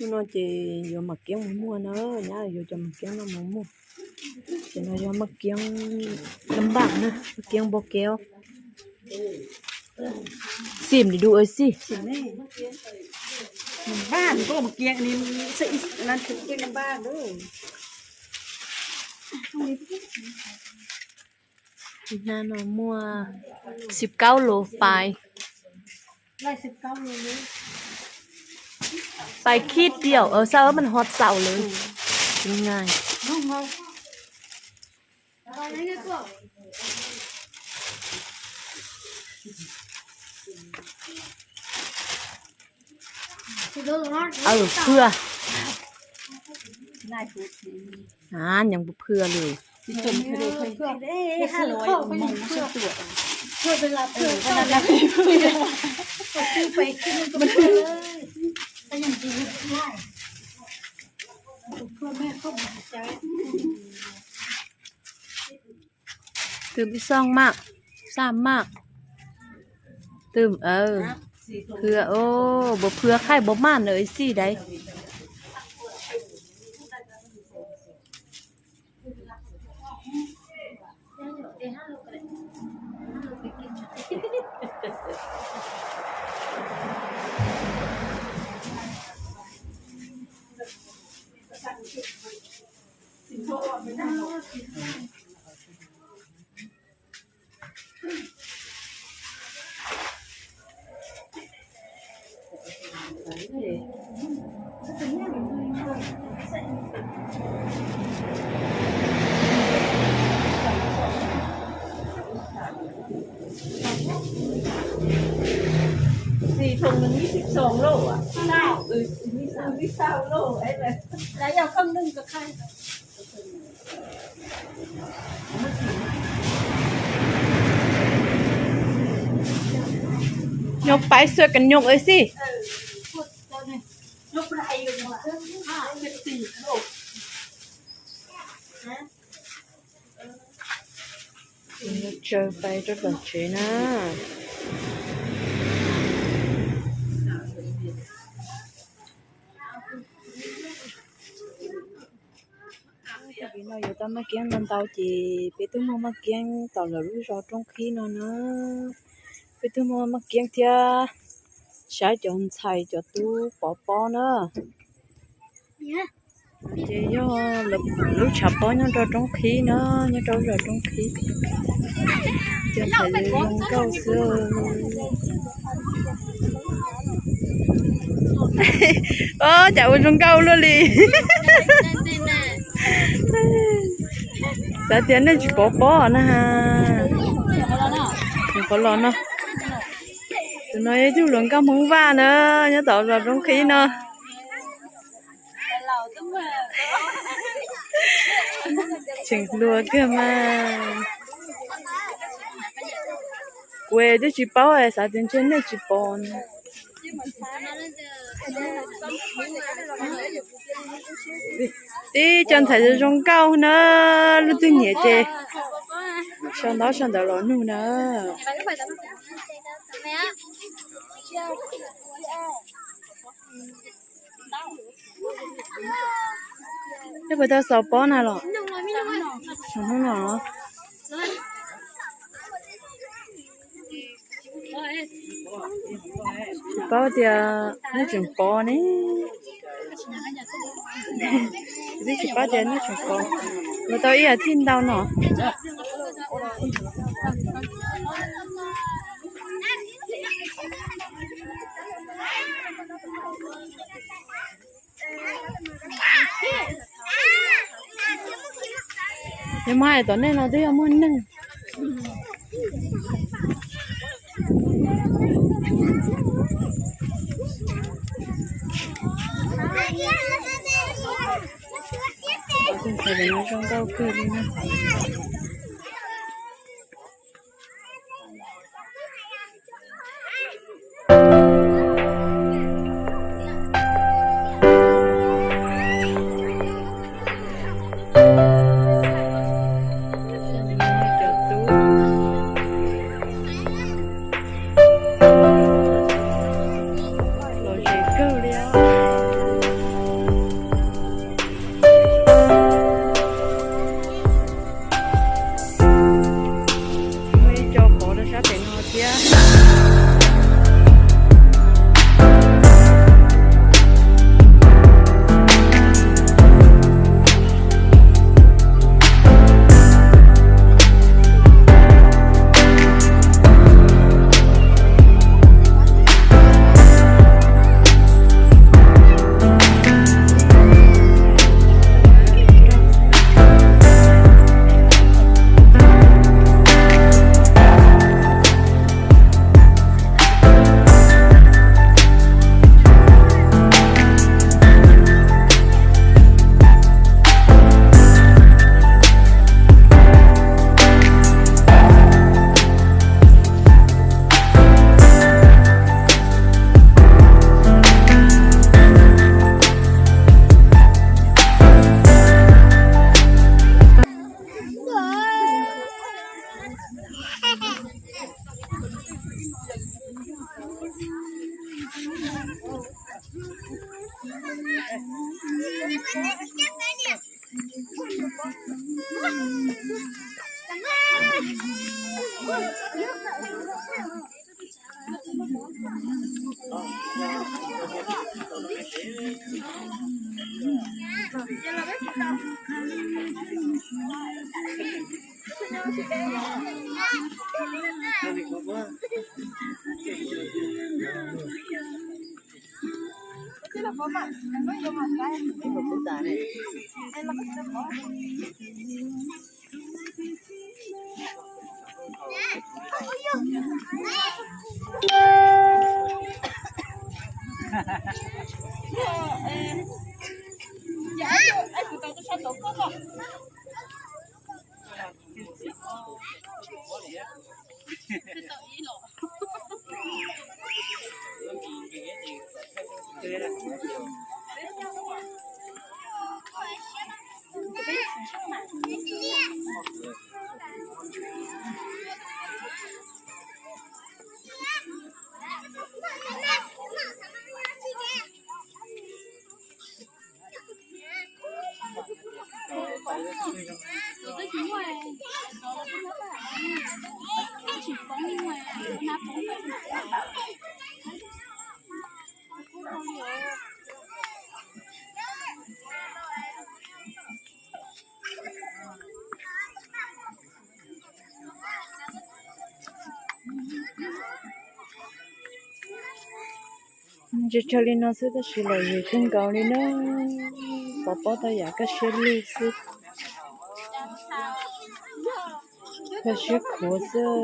Hnub no ces yuav mam kiab mus muag na, nyab yuav cov mam kiab no mus muag. Ces no yog maj kiab npaj na, maj kiab npau kev. Xim li dua xij. Hnub no muaj xib kaub lus pais, pais khib diaum, xav mas ho txaus lawm. Phwj. Nyob phwj li. Twm ib xooj maj, xaj maj, twm, phwj, npaum phwj khaij npaum maj na xij dais. Xim thoo nws ib txhiab xoom lauj, ib txhiab lauj. Nyob pais xuas kas nyoos ua xij. Tsaws pais rau tom tsev na. Vim no yuav tau maj kiab ntau ntau ces peb twb muaj maj kiab tom lawv lub zos Roob Qhib no na. Peb twb muaj maj kiab thiab, saib cov ntxhais cov tub pov pob na. Ces yog lub tshav pob nyob rau Roob Qhib na, nyob rau zos Roob Qhib. Cov ntxhais zoo nkauj xwb. Os, cas ua zoo nkauj luaj li. Xav tias nej tsis pov pob na. Qhov los no, tus no yog ib tug hluas nkauj Hmoob Vaj na, nyob tom zos Roob Qhib no. Tseem hluas kiag mas. Kuv twb tsis paub, xav tias ntshe nej tsis pom na. Tib cov ntxhais zoo nkauj na, leej twg nyiam ces sau ntawv sau ntawv los nug na. Neb puas tau xaus pob na los? Hnub no tsis paub tias neb tseem pov ne. Twb tsis paub tias neb tseem pov. Los tau ib yam thij ntau no. Yog mas hais tom nej no twb yog muaj neeg. Tus ntxhais no zoo nkauj kawg li na. Cov tub lom zem kawg li os. Ntshe tsawg li no xwb tab sis lom zem kawg nkaus li na. Pov pob tau yam kaj siab lug xwb. Kaj siab khuav xwb.